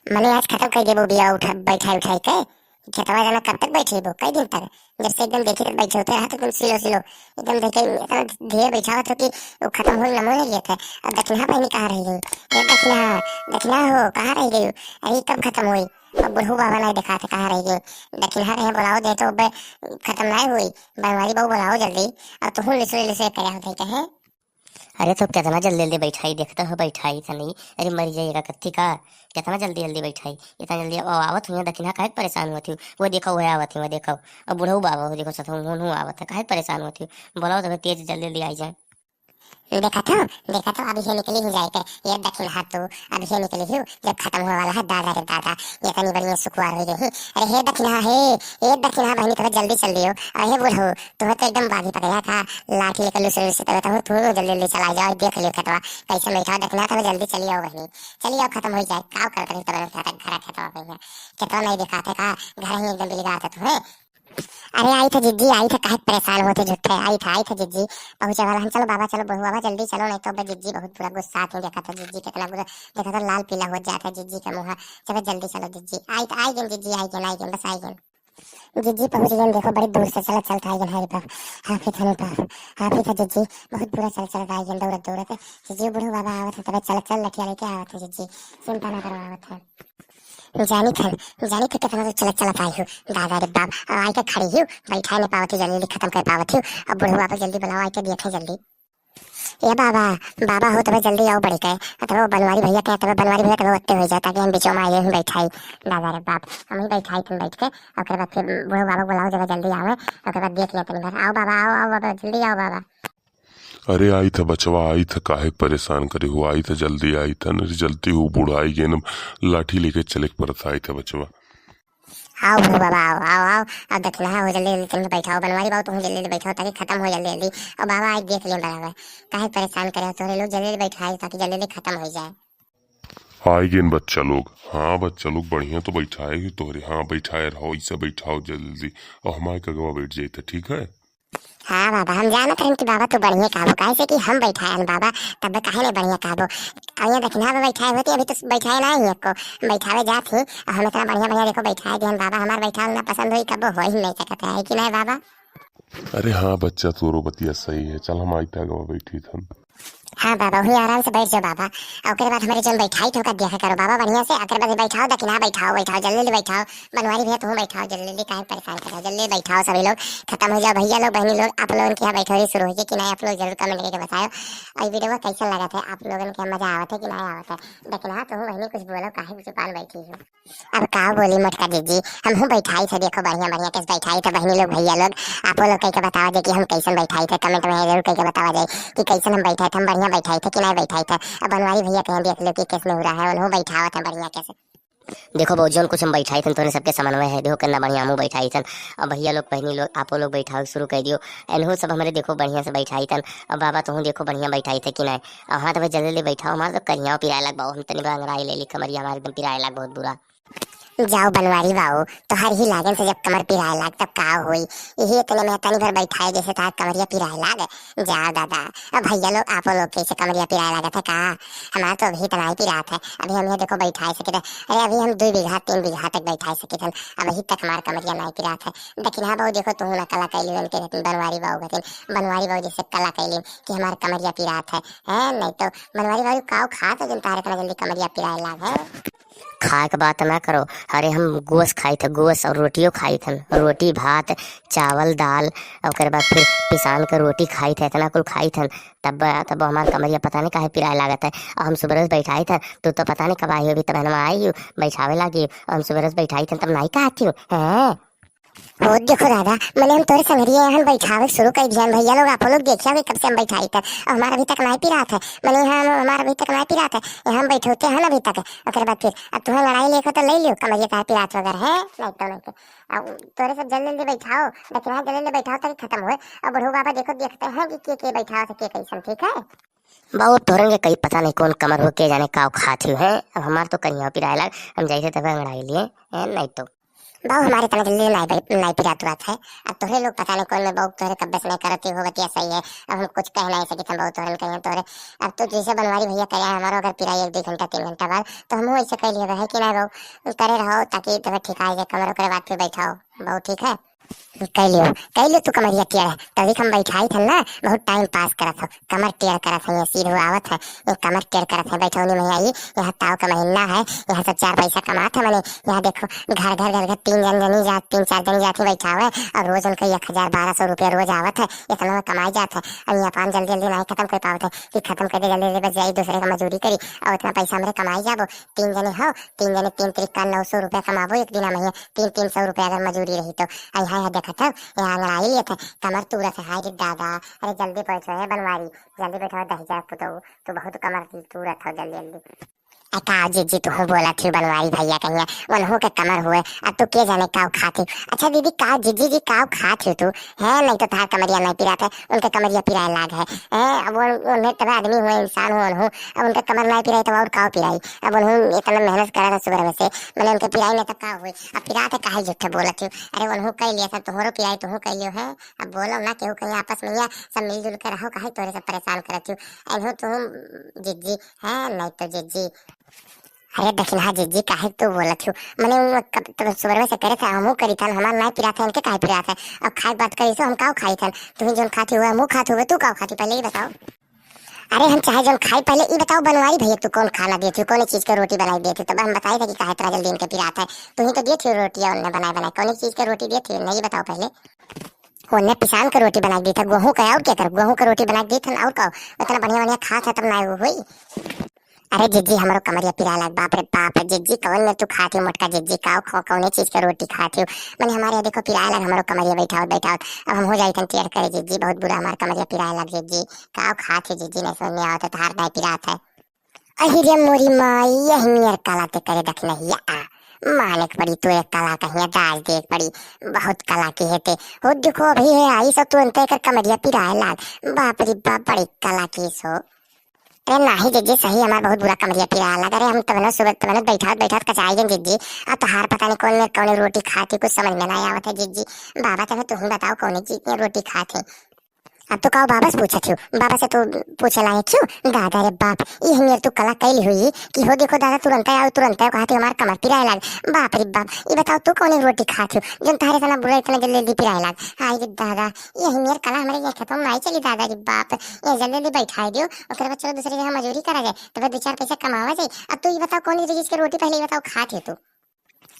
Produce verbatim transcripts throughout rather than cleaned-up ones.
मने आज खतम कइ देबो बिया उठा, बैठाइ उठाइ के। खेतवा जाना कब तक बैठेबो, कई दिन तक? जब से एकदम देखी तक बैठे होते रहत, एकदम सिलो सिलो, एकदम देखे इतना धीरे बैठावत हो कि वो खतम होई नामो नहीं लेत है। अब दखिनहा बहिनी कहाँ रहि गई? ए दखिनहा, दखिनहा हो, कहाँ रहि गई? अरे कब खतम होई? अब बुढ़ऊ बाबा नहीं देखात है, कहाँ रहि गई? दखिनहा रहे बुलाओ दे तो अब खतम नहीं होई। बनवारी बहू बुलाओ जल्दी। अब तुहू लिसरे लिसरे करे होते कहे। अरे तो कितना जल्दी जल्दी बैठाई, देखता हो बैठाई था नहीं। अरे मर जाइएगा कत्थी का, कितना जल्दी जल्दी बैठाई, इतना जल्दी। अब आवत हुई दखिनहा, काहे के परेशान होत हो? वो देखो, वो आवत हुई, वो देखो। अब बुढ़ऊ बाबा हो, देखो सतहु हुन हुन आवत है, काहे के परेशान होत हो? बोलाओ तो तेज जल्दी जल्दी आई जाए। देखा तो, देखा तो, अभी ये निकली ही जाए के, ये दखिनहा तू, अभी ये निकली ही, जब खतम होने वाला है, दादा रे दादा, ये इतनी बढ़िया सुखवार हो गई। अरे हे दखिनहा, हे, हे दखिनहा बहिनी, थोड़ा जल्दी चल दियो। अरे हे बुढ़ऊ, तुम्हें तो एकदम बागी पकड़ा था, लाठी लेकर लुसरे लुसरे तबे तो तू जल्दी जल्दी चला जाओ, देख लियो खेतवा कैसे बैठा, देखना था, जल्दी चली आओ बहिनी, चली आओ, खतम हो जाए, का करत रही तबे खेत, घर खेतवा भैया, खेतवा नहीं दिखाते का, घर ही एकदम बिलगाते तुम्हें। अरे आई था जिज्जी, आई था, काहे परेशान होते झूठे, आई था, आई था जिज्जी, पहुँचे वाला हम, चलो बाबा, चलो बहू बाबा, जल्दी चलो, नहीं तो अब जिज्जी बहुत बुरा गुस्सा आते, देखा था जिज्जी कितना बुरा, देखा था लाल पीला हो जाता है जिज्जी का मुँह, चलो जल्दी चलो जिज्जी, आई था, आई गन जिज्जी, आई गन, आई गन, बस आई गन। जिज्जी पहुँच गए, देखो बड़ी दूर से चलत चलत आई गए, हाय बाप, हाफित हमें बाप, हाफित है जिज्जी, बहुत बुरा चल चलत आई गए, दौड़त दौड़त। जिज्जी बुढ़ऊ बाबा आवत है, तबे चलत चल लठिया लेके आवत है जिज्जी, चिंता ना करो, आवत है। जानी थन, जानी थे कितना तो चलत चलत आई हूँ, दादा रे बाप, अब आई के खड़ी हूँ, बैठा नहीं पावत हूँ, जल्दी खत्म कर पावत हूँ, अब बुढ़ऊ बाबा जल्दी बुलाओ, आई के देखे जल्दी। ए बाबा, बाबा हो तबे जल्दी आओ बढ़ के, तबे वो बनवारी भैया के, तबे बनवारी भैया तबे ओत्ते हो जाए, ताकि हम बीचों में आइए ही बैठाई। दादा रे बाप, हम ही बैठाई तुम बैठ के, ओकर बाद फिर बूढ़ो बाबा को बुलाओ जरा जल्दी आवे, ओकर बाद देख लिया तनी भर। आओ बाबा, आओ, आओ बाबा, जल्दी आओ बाबा। अरे आई था बचवा, आई था, काहे परेशान करे हो, आई था जल्दी, आई था, नहीं जल्दी हो, बुढ़ाई गेन लाठी लेके चले के पड़ता, आई था बचवा। आओ बूढ़ो बाबा, आओ, आओ, आओ, अब दखिनहा हो जल्दी जल्दी तनी बैठाओ, बनवारी बाबू तुम जल्दी जल्दी बैठाओ, ताकि खत्म हो जल्दी जल्दी। अब बाबा आज देख लें बराबर, काहे परेशान करे हो तोहरे लोग, जल्दी जल्दी बैठाए ताकि जल्दी जल्दी खत्म हो जाए। आई गेन बच्चा लोग, हाँ बच्चा लोग, बढ़िया तो बैठाए हो तोहरे, हाँ बैठाए रहो, ऐसे बैठाओ जल्दी जल्दी। अब हमारे कगवा बैठ जाए था, ठीक है? हाँ बाबा, हम जानत रहन कि बाबा तू बढ़िया कहबो, काहे से कि हम बैठाए हन बाबा, तब काहे नहीं बढ़िया कहबो। अब यहाँ दखिनहा पे बैठाए होते, अभी तो बैठाए ना ही एको, बैठावे जात ही, और हम इतना बढ़िया बढ़िया देखो बैठाए दिहन बाबा, हमार बैठाल ना पसंद होई, कबो हो ही नहीं सकत है, है कि नहीं बाबा? अरे हाँ बच्चा, तोरो बतिया सही है, चल हम आई था गवा बैठी थन। हाँ बाबा, वही आराम से बैठ जाओ बाबा, और ओकरे बाद हमारे जन बैठाई तो ओकर देखा करो बाबा बढ़िया से, ओकरे बाद बैठाओ दखिनहा, बैठाओ, बैठाओ, जल्दी जल्दी बैठाओ, बनवारी भैया तुम बैठाओ, जल्दी जल्दी, काहे परेशान कर रहे हो, जल्दी बैठाओ सभी लोग, खत्म हो जाओ भैया लोग, बहनी लोग, आप लोगन के यहाँ बैठौरी शुरू हो गई कि नहीं, आप लोग जरूर comment करके बताओ। और वीडियो कैसन लगा था, आप लोगन के मजा आवत है कि नहीं आवत है? दखिनहा तुम बहनी कुछ बोलो, काहे चुपान बैठी हो? अब का बोली मोटका जिज्जी, हम हूँ बैठाई थे, देखो बढ़िया बढ़िया कैसे बैठाई थे बहनी लोग भैया लोग, आप लोग कह के बतावा जाए कि हम कैसन बैठाई थे, comment में जरूर कह के बतावा जाए कि कैसन हम बैठाए थे, हम बढ़िया बैठाई थे कि नहीं बैठाई थे। अब बनवारी भैया कहें देख लो कि कैसे हो रहा है, उन्हों बैठावत है बढ़िया कैसे। देखो बाबू, जौन कुछ हम बैठाई थन, तोहरे सबके समन्वय है। देखो, कितना बढ़िया हमहूँ बैठाई थन। अब भैया लोग, बहनी लोग, आपो लोग बैठावे शुरू कर दियो। एनहू सब हमरे देखो, बढ़िया से बैठाई थन। अब बाबा, तोहूँ देखो, बढ़िया बैठाई थे कि नहीं। अब हाँ, तो भाई, जल्दी जल्दी बैठाओ, हमारे तो करियाओ पिराए लाग बाबू, हम तनी बड़ा अंगड़ाई ले ली, कमरिया हमारे एकदम पिराए लाग बहुत बुरा। जाओ बनवारी बाबू, तोहर ही लागन से जब कमर पिराए लाग, तब का होई? यही इतने में तनी भर बैठाए, जैसे तार कमरिया पिराए लाग। जाओ दादा, अब भैया लोग, आपो लोग कैसे कमरिया पिराए लागत है का? हमार तो अभी इतना ही पिरात है। अभी हम ये देखो बैठाए सके थे, अरे अभी हम दो बीघा, तीन बीघा तक बैठाए सके थे, अभी तक हमार कमरिया नहीं पिरात है। दखिनहा बाबू देखो, तू ना कला कैली उनके रहती बनवारी बाबू कहती, बनवारी बाबू जैसे कला कैली कि हमार कमरिया पिरात है, हैं? नहीं तो बनवारी बाबू काव खात है जन तारे इतना जल्दी कमरिया पिराए लाग है। खाए के बात ना करो, अरे हम गोस खाई थे, गोस और रोटियो खाई थन, रोटी भात चावल दाल, ओकर बाद फिर पिसान के रोटी खाई थे, इतना कुल खाई थन, तब तब हमार कमरिया पता नहीं काहे पिराए लागत है। और हम सुबह से बैठाई थे, तू तो पता नहीं कब आई हो, अभी तब हम आई हो बैठावे लागी, और हम सुबह से बैठाई थे तब नहीं कहती हो, हैं? हो देखो दादा, मने हम तोरे संगरिया यहाँ बैठावे शुरू कर दिया भैया लोग, आप लोग देखिया कि कब से हम बैठाई थे, और हमारा अभी तक नहीं पिरात है, मने यहाँ हम, हमारा अभी तक नहीं पिरात है, यहाँ हम बैठोते हैं ना अभी तक, ओकर बाद फिर अब तुम्हें लड़ाई लेखो तो ले लियो, कमरिया का पिरात वगैरह है, नहीं तो नहीं तो। अब तोरे सब जल्दी जल्दी बैठाओ, दखिनहा जल्दी जल्दी बैठाओ ताकि खत्म होए। अब बुढ़ऊ बाबा देखो, देखते हैं कि के के बैठाओ से के कैसन, ठीक है? बाबू, तोरन के कई पता नहीं कौन कमर हो के जाने का खात हुए हैं। अब हमार तो करिया पिराए लाग, हम जैसे तब अंगड़ाई लिए हैं, नहीं तो। बाऊ हमारे इतना जल्दी नाई बै-, नाई पिरात उरात है। अब तोहरे लोग पता नहीं कौन में बाऊ तोहरे कब्बे से नहीं करत हो बतिया सही है। अब हम कुछ कह नहीं सकित हम बाऊ तोहरे कहिए तोहरे। अब तो जैसे बनवारी भैया कहे हमारो अगर पिराई एक दो घंटा तीन घंटा बाद तो हम वैसे कह लिए है कि नहीं बाऊ करे रहो ताकि तबे ठिकाई जाए कमर ओकरे बाद फिर बैठाओ बाऊ ठीक है। कह लियो, कह लियो तू कमरिया टेढ़, तभी हम बैठाई थे ना, बहुत टाइम पास करत हो, कमर टेढ़ करत है, ये सीध हो आवत है, ये कमर टेढ़ करत है, बैठौनी में आई, यहाँ ताव का महीना है, यहाँ सब चार पैसा कमात है मने, यहाँ देखो घर घर घर घर तीन जन जनी जात, तीन चार जनी जात ही बैठावे, और रोज उनका एक हजार बारह सौ रुपया रोज आवत है, इतना में कमाई जात है, और यहाँ पान जल्दी जल्दी नहीं खत्म कर पावत है, कि खत्म कर दे जल्दी जल्दी बस जाई दूसरे का मजूरी करी, और इतना पैसा हमरे कमाई जाबो, तीन जने हो, तीन जने तीन तरीका नौ सौ रुपया कमाबो एक दिना में, तीन तीन सौ रुपया अगर मजूरी रही तो, आई हाय हाय देखत हो, यहाँ अंगड़ाई लेत है, कमर तूरत है, हाय रे दादा, अरे जल्दी बैठो है बनवारी, जल्दी बैठो दहिजरा पुतऊ, तू बहुत कमर तूरत हो जल्दी जल्दी। ए का जिज्जी तू बोलत हो बनवारी भैया कहिया, उनहू के कमर हुए, अब तू के जाने काव खात हो। अच्छा दीदी का जिज्जी जी काव खात हो तू, है नहीं तो तार कमरिया नहीं पिरात है, उनके कमरिया पिराए लाग है, हैं, अब वो उन्हें तब आदमी हुए इंसान हो उनहू, अब उनके कमर नहीं पिराई तो और काव पिराई, अब उनहू इतना मेहनत करा था सुबह में से, मैंने उनके पिराई नहीं तो का हुई, अब पिरात है काहे झूठे बोलत हो, अरे उनहू कह लिया था तोहरो पिराई तोहू कह लियो है, अब बोलो ना केहू कहीं आपस में या सब मिलजुल के रहो, काहे तोरे सब परेशान करत हो, एनहू तू जिज्जी है नहीं तो जिज्जी। अरे दखिनहा जिज्जी काहे तू बोलत हो, मने उन कब तब सुबह में से करे था हमहू करी था, हमार नाई पिरात है इनके काहे पिरात है, अब खाए बात करी सो हम काव खाई था, तू ही जोन खाती हुआ हमहू खात हुए तू काव खाती पहले ही बताओ। अरे हम चाहे जोन खाई पहले ई बताओ बनवारी भैया तू कौन खाना देती हो, कौन चीज के रोटी बनाई देती हो, तब हम बताई था कि काहे इतना जल्दी इनके पिरात है, तू ही तो देती हो रोटी और उन्हें बनाए बनाए, कौन चीज के रोटी देती हो नहीं बताओ पहले। ओन्ने पिसान के रोटी बनाई दी था, गेहूं का और क्या कर, गेहूं का रोटी बनाई दी था और का, इतना बढ़िया बढ़िया खात है तब ना हुई। अरे जिज्जी हमरो कमरिया पिराए लाग, बाप रे बाप, जिज्जी कौन में तू खात हो मोटका जिज्जी, काव खो कौने चीज के रोटी खात हो, मने हमारे यहाँ देखो पिराए लाग हमरो कमरिया बैठावत बैठावत, अब हम हो जाई तन टेढ़ करे जिज्जी, बहुत बुरा हमार कमरिया पिराए लाग जिज्जी, काव खात हो जिज्जी, नहीं सुनने आवत है, तहार नहीं पिरात है। अहि रे मोरी माई, यही नियर कला ते करे दखिनहिया। माने के पड़ी तोरे कला कहिया दाज दे के पड़ी। बहुत कला की है ते। हो देखो अभी है आई सब तुरंत एकर कमरिया पिराए लाग। बाप रे बाप, बड़ी कला की सो। अरे नाही जिज्जी, सही हमार बहुत बुरा कमरिया पिराए लाग। अरे हम तबनो सुबह तबनो बैठात बैठात कचाई गन जिज्जी। आ तहार पता नहीं कौन में कौन रोटी खाती, कुछ समझ में नहीं आवत है जिज्जी। बाबा तबे तू ही बताओ कौन चीज में रोटी खाते। अब तो काव बाबा से पूछत हो, बाबा से तो पूछे लायक क्यों? दादा रे बाप, ई हमियर तू कला कैली हुई कि हो देखो दादा तुरंत आओ तुरंत आओ कहते हमार कमर पिराए लाग। बाप रे बाप, ई बताओ तू कौन रोटी खात हो जौन तारे इतना बुरा इतना जल्दी जल्दी पिराए लाग? हाय रे दादा, ई हमियर कला हमारे यहाँ खेतों में नहीं चली दादा रे बाप। ये जल्दी जल्दी बैठाए दियो, ओकरे बाद चलो दूसरे जगह मजूरी करा जाए, तब दो चार पैसा कमावा जाए। अब तू ई बताओ कौन चीज के रोटी पहले ई बताओ खात हो तू?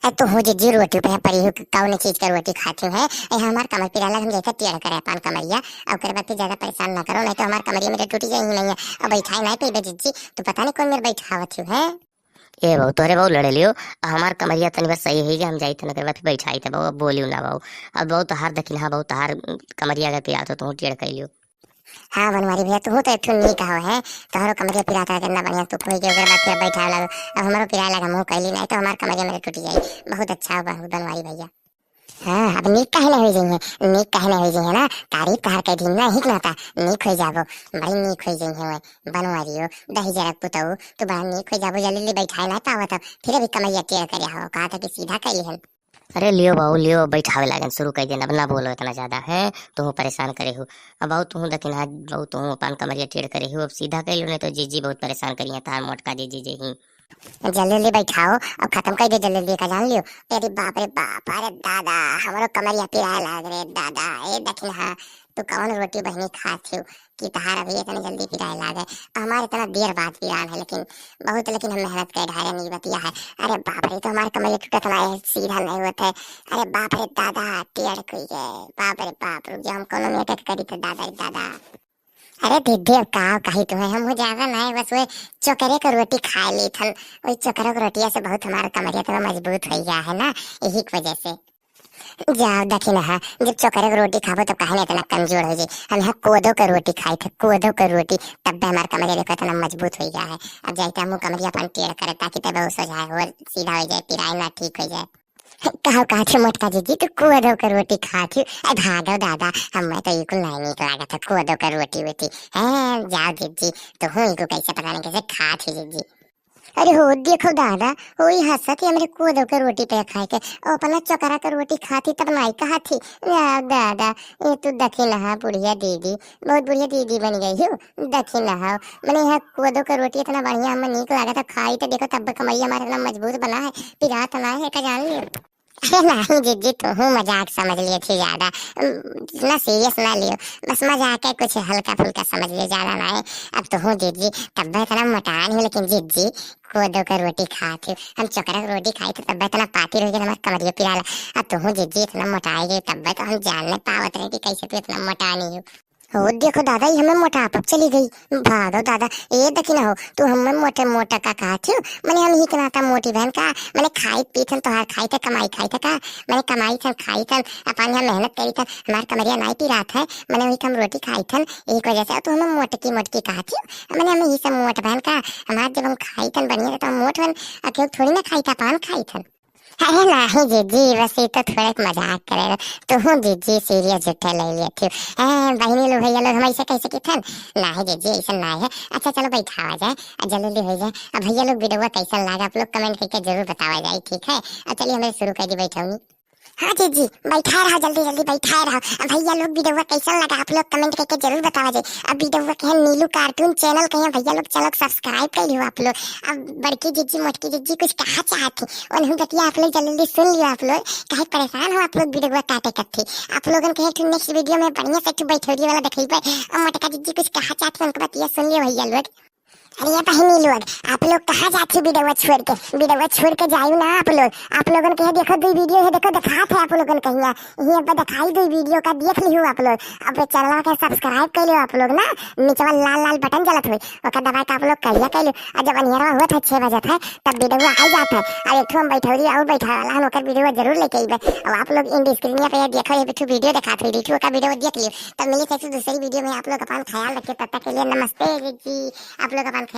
ए, तो हूँ जिज्जी रोटी पे पड़ी हूँ, कौन चीज का रोटी खाती हूँ, है? ए, हमार कमर पिराला, हम जैसे टेढ़ करे अपन कमरिया, अब ओकरे बाद फिर ज्यादा परेशान ना करो, नहीं तो हमार कमरिया मेरे टूटी जाएंगी नहीं है। अब बैठाए नहीं पेबे जिज्जी, तू पता नहीं कौन मेरे बैठावत हूँ, है? ए बहू, तोहरे बहू लड़े लियो, अब हमार कमरिया तनी बस सही है कि हम जाई तन ओकरे बाद फिर बैठाई थे बहू, अब बोलियो ना बहू। अब बहू तोहार दखिनहा बहू तोहार कमरिया अगर पिरात हो तो हूँ टेढ़ कर लियो। हाँ बनवारी भैया, तू तो एक ठो नीक हो है, तोहरो कमरिया पिराता है, कितना बढ़िया तू कोई के ओकरे बाद फिर बैठा लग, अब हमारो पिराए लग, हमहू कैली नहीं तो हमार कमरिया मेरे टूट जाई। बहुत अच्छा हो बनवारी भैया। हाँ, अब नीक काहे नहीं हो जाइए, नीक काहे नहीं हो जाइए ना, तारीफ तहार कह दी ना, हिक नाता नीक हो जाबो, बड़ी नीक हो जाइए वो बनवारियो, दही जरा पुतऊ, तू बड़ा नीक हो जाबो, जल्दी जल्दी बैठाए ना पावत, फिर अभी कमरिया टेढ़ करे हो, कहा था कि सीधा कैली हन। अरे लियो बाऊ, लियो, बैठावे लागन शुरू कर देन, अब ना बोलो इतना ज्यादा, हैं? तुहू परेशान करे हो। अब बाऊ, तुहू दखिनहा, बाऊ, तुहू अपन कमरिया टेढ़ करे हो, अब सीधा कर लो, नहीं तो जीजी बहुत परेशान करिए, तार मोटका जीजी जे ही। जल्दी जल्दी बैठाओ, अब खत्म कर दे जल्दी जल्दी का, जान लियो। अरे बाप रे बाप, अरे दादा, हमरो कमरिया पिराए लाग रे दादा। ए दखिनहा, तू कौन रोटी बहनी खात हो कि तहार अभी इतने जल्दी पिराए लागे? हमार इतना देर बाद पिरान है, लेकिन बहुत, लेकिन हम मेहनत कर ढारे नहीं बतिया है। अरे बाप रे, तो हमार कमरिया टूटत ना है, सीधा नहीं होत है। अरे बाप रे दादा, टेढ़ कोई गए। बाप रे बाप, रुक जा, हम कोनो मेहनत करी तो दादा रे दादा। अरे दीदी, अब का कही तुम्हें, हम हो ज्यादा ना है, बस वही चोकरे का रोटी खा ली थन। वही चोकरे का रोटिया से बहुत हमारा कमरिया थोड़ा मजबूत हो गया है ना, यही की वजह से। जाओ दखिनहा, जब चोकरे के रोटी खाबो तब काहे ना इतना कमजोर हो जाई। हम यहाँ कोदो के रोटी खाई थे, कोदो के रोटी, तब भी हमार कमरिया देखो इतना मजबूत हो गया है। अब जाते हम कमरिया अपन टेढ़ करे ताकि तब वो सोझाए हो, सीधा हो जाए, पिराए ना, ठीक हो जाए। कहो कहा थे मोटका जीजी, तू कोदो के रोटी खात हो? ए भागो दादा, हमें तो ये कुल नहीं नीक लागत है, कोदो के रोटी वोटी। हैं, जाओ जीजी, तो हूँ इनको कैसे पता नहीं कैसे खात हो जीजी। अरे हो, देखो दादा, वही हंसत है हमरे कोदो के रोटी पे खाए के, और अपना चोकरा के रोटी खाती तब नाई कहती। या दादा, ये तू दखिन हा बुढ़िया दीदी, बहुत बुढ़िया दीदी बन गई हो, दखिन हा। मने यहाँ कोदो के रोटी इतना बढ़िया हमें नीक लागत है, खाई तो देखो तब कमरिया हमारे इतना मजबूत बना है, पिरात ना है, का जान लियो। अरे नहीं जीजी, तू हूँ मजाक समझ लिए थी ज्यादा, उम, ना सीरियस ना लियो, बस मजाक है, कुछ हल्का फुल्का समझ लियो, ज्यादा ना है। अब तू हूँ जीजी, तब इतना मोटान हो, लेकिन जीजी, कोदो का रोटी खात हो, हम चोकरा के रोटी खाई तो तब इतना पाती रह गई हमार कमरिया पिराला। अब तू हूँ जीजी इतना मोटाई गई, तब तो हम जान नहीं पावत रहे कि कैसे तू इतना मोटानी हो। हो देखो दादा, ये हमें मोटापा चली गई। भागो दादा, ए दखिन हो, तू हमें मोटे मोटा का कहत हो? मने हम ही के नाता मोटी बहन का? मने खाई पीत हन, तोहार खाई थे, कमाई खाई थे का? मने कमाई थन, खाई थन, अपन यहाँ मेहनत करी थन, हमार कमरिया नाई पिरात है, मने वही कम रोटी खाई थन, एक वजह से तू हमें मोटकी मोटकी कहत हो। मने हम ही सब मोट बहन का? हमार जब हम खाई थन बढ़िया तो हम मोट बन, आ केहू थोड़ी ना खाई था, पान खाई थन। अरे नाही जीजी, बस ये तो थोड़ा एक मजाक करे रहे। तू हूँ जीजी सीरियस झूठे ले लिए थी। ए, बहिनी लोग, भैया लोग, हम ऐसे कैसे की थन? नाही जीजी, ऐसा नाही है। अच्छा चलो बैठावा जाए, आ जल्दी हो जाए। अब भैया लोग वीडियो कैसन लगा आप लोग कमेंट करके जरूर बतावा जाए, ठीक है? अब चलिए हमें शुरू कर दी बैठौनी। हाँ जीजी, बैठा रहो, जल्दी जल्दी बैठा रहो। अब भैया लोग वीडियो कैसन लगा आप लोग कमेंट करके जरूर बतावा जाए। अब वीडियो के नीलू कार्टून चैनल कहिए भैया लोग, चलो सब्सक्राइब कर लियो आप लोग। अब बड़की जीजी मोटकी जीजी कुछ कहा चाहती, उन्हें बतिया आप लोग जल्दी जल्दी सुन लियो आप लोग, काहे परेशान हो आप लोग वीडियो काटे करती। आप लोगन के एक ठो नेक्स्ट वीडियो में बढ़िया से एक ठो बैठौरी वाला देखेबे और मोटका जीजी कुछ कहा चाहती, उनके बतिया सुन लियो भैया लोग। अरे ये बहिनी लोग, आप लोग कहाँ जाती वीडियो छोड़ के? वीडियो छोड़ के जायू ना आप लोग। आप लोगन के ये देखो दो वीडियो है, देखो दिखात है आप लोगन कहिया, ये अब दिखाई दो वीडियो का देख लियो आप लोग। अब चैनल के सब्सक्राइब कर लियो आप लोग ना, नीचे वाला लाल लाल बटन जलत हुई, ओकर दबा के आप लोग करिया कर लियो। और जब अनियरवा हुआ था छः बजे था, तब वीडियो आ जाता है। और एक ठो हम बैठौरी और बैठा वाला हम ओकर वीडियो जरूर लेके अइबे। अब आप लोग इन स्क्रीनिया पे ये देखो, ये बिट्ठू वीडियो दिखात हुई, बिट्ठू का वीडियो देख लियो। तब मिली से दूसरी वीडियो में, आप लोग अपन ख्याल रखिए, तब तक के लिए नमस्ते जी। आप लोग अपन